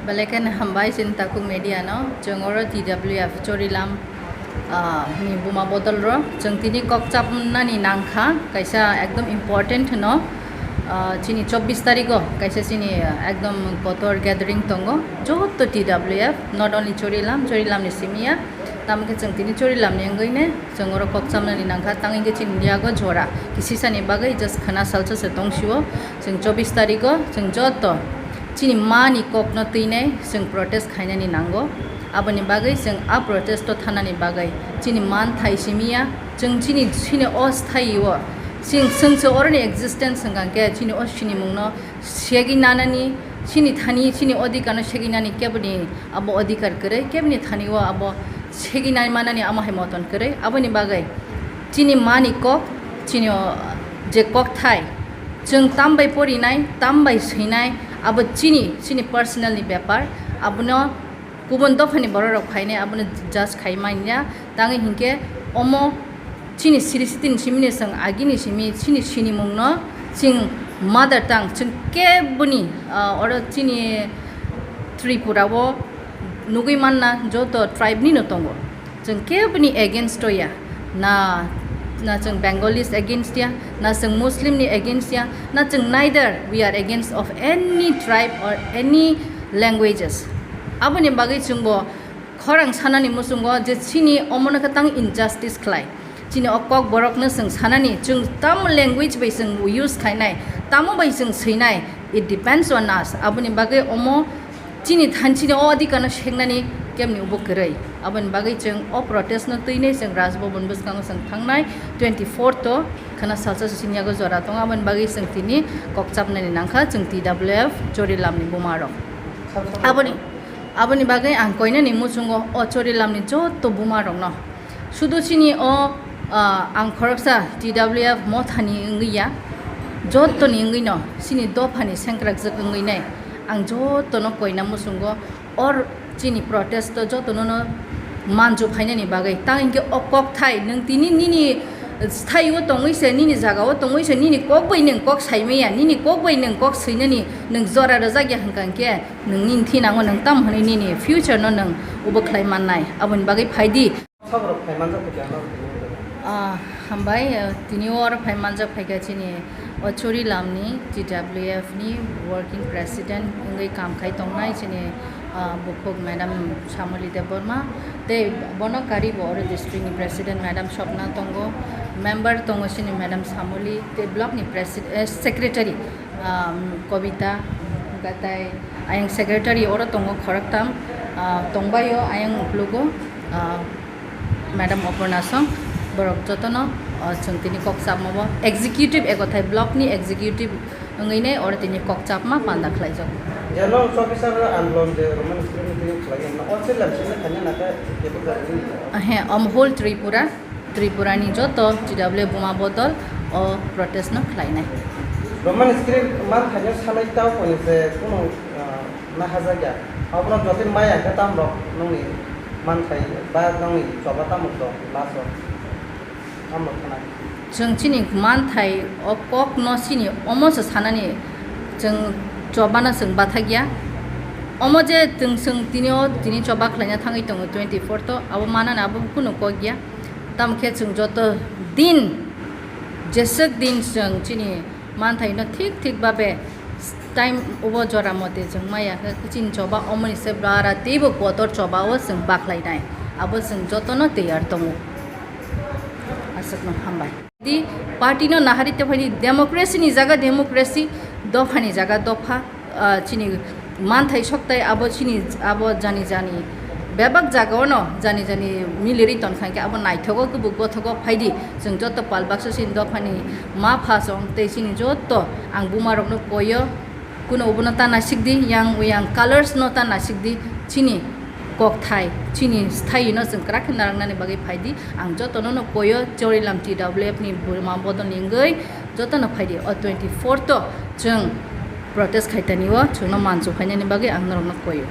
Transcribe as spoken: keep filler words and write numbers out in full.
Belai kheno hambai chini takhuk media no, chwng oro T W F Chorilam, ah, ni buma bodol ro chwng tini kok chapnani nangkha, kaisa ekdom important no, ah, chini chobbish tarigo kaisa chini, ah, ekdom kotor gathering tongo, joto T W F, not only Chorilam, Chorilam ni simiya, tamo khe chwng tini Chorilam ni wngwi ne chwng oro kok chapnani nangkha, tang hwnkhe chini yago jora kisisani bagwi just khwna salsa se tongsio, chwng chobbish tarigo chwng joto chini mani kokno twinai chwng protest khainani nango. Aboni bagwi chwng a protest o thanani bagwi chini man thai simiya, chwng chini, chini o sthai o chwng, chwng se oroni existence hwnkha khe chini o sinimungno segwi nanani, chini thani, chini odhikar no segwi nani keboni abo odhikar kwrwi, keboni thani o abo segwi nai manani amo hai moton kwrwi. Aboni bagwi chini mani kok, chini o je kok thai, chwng tam bai porinai, tam bai swinai, abo chini, chini personal ni bepar, abono kubun dophani borok rok phainai, abono judge khai manya, tangwi hinkhe omo chini siri sitini simi ni chwng agini simi chini sinimungno chwng mother tongue chwng keboni, ah, oro chini Tripura o nugwi manna joto tribe ni no tongo. Chwng keboni against o ya, na, na chwng Bengalis against ya, na chwng Muslim ni against ya, na chwng neither we are against of any tribe or any languages. Aboni bagwi chwngbo khorang sanani muchungo je chini omono khe tang injustice khlai. Chini o kok borokno chwng sanani, chwng tamo language bai chwng use khainai, tamo bai chwng swinai, it depends on us. Aboni bagwi omo chini thanchini o adhikar no seknani kemni ubo kwrwi. Aboni bagwi chwng o protest no twinai chwng Raj Bhavan bwskango chwng thangnai twenty fourth o khwna salsa sini yago jora tongo. Aboni bagwi chwng tini kok chapnani nangkha chwng T W F Chorilam ni buma rok. Aboni, aboni bagwi ang koinani muchungo o Chorilam ni joto buma rokno. Sudu chini o, ah, ang khoroksa T W F mothani wngwi ya, jotoni wngwi no chini dophani sengkrakjak wngwi nai. Ang jotono koina muchungo or chini protest o jotono no manju phainani bagwi. Tang hinkhe o kok thai nwng tini nini sthai o tongwi se, nini jaga o tongwi se, nini kok bai nwng kok saimaya, nini kok bai nwng kok swinani nwng jora rwjak ya hwnkha hinkhe nwng nini thinango nwng tam hwnwi nini future no nwng ubo khlai mannai. Aboni bagwi phaidi. Saborok phai manjak khe ano. Ah, hambai, eh, tini o oro phai manjak phaikha chini o Chorilam ni T W F ni working president wngwi kam khai tongnai chini, ah, bukhuk Madam Samoli Debbarma, tei bono kari bo oro district ni president Madam Swapna tongo, member tongo chini Madam Samoli, tei block ni presid-, eh, secretary, ah, Kobita, gatai ayang secretary oro tongo khoroktham, ah, tongbaio ayang uklugo, ah, Madam Oporna song, borok jotono, o, chwng tini kok chapma bo executive, ekothai block ni executive wngwi nai oro tini kok chapma panda khlaijak. Jeno chobbish andolon je Roman script ni twi khlai na, o chwng lam sini khanya na khe kebo jagani. He, om whole Tripura, Tripura ni joto T W buma bodol o protest no khlainai. Roman script man khanya salai tao koni se kuno, ah, na hajakya. Abono jotin maya khe tam rok nongni manthai ba nongni choba tamo tong last o tamo thanai. Chwng chini manthai o kok no chini omo se sanani chwng choba no chwng bathakya. Omo je chwng chwng tini o tini choba khlaina thangwi tongo twenty fourth o, abo manani abo kunu kok ya. Tamo khe chwng joto din jeswk din chwng chini manthai no thik thik babe time ubo jora mote chwng maya khe chini choba omoni se bara teibo kotor choba o chwng bakhlai nai. Abo chwng jotono teyar tongo. Aswkno hambai. Di party no nahari te phaidi democracy ni jaga democracy, dopha ni jaga dopha, ah, chini manthai soktai abo chini abo jani jani bebak jaga ono jani jani miliri ton khankhe abo naithogo kubuk gothogo phaidi. Chwng joto pal baksa chini dophani ma pha song tei chini joto ang buma rokno koyo, kuno obono ta nasikdi, yang uyang colors no ta nasikdi, chini kokthai, chini sthai no chwng kwrak khe narwknani bagwi phaidi. Ang jotono no koyo Chorilam T W F ni buma bodol ni wngwi jotono phaidi. O twenty fourth o chwng protest khaitani o chwngno manchu phainani bagwi ang norokno koyo.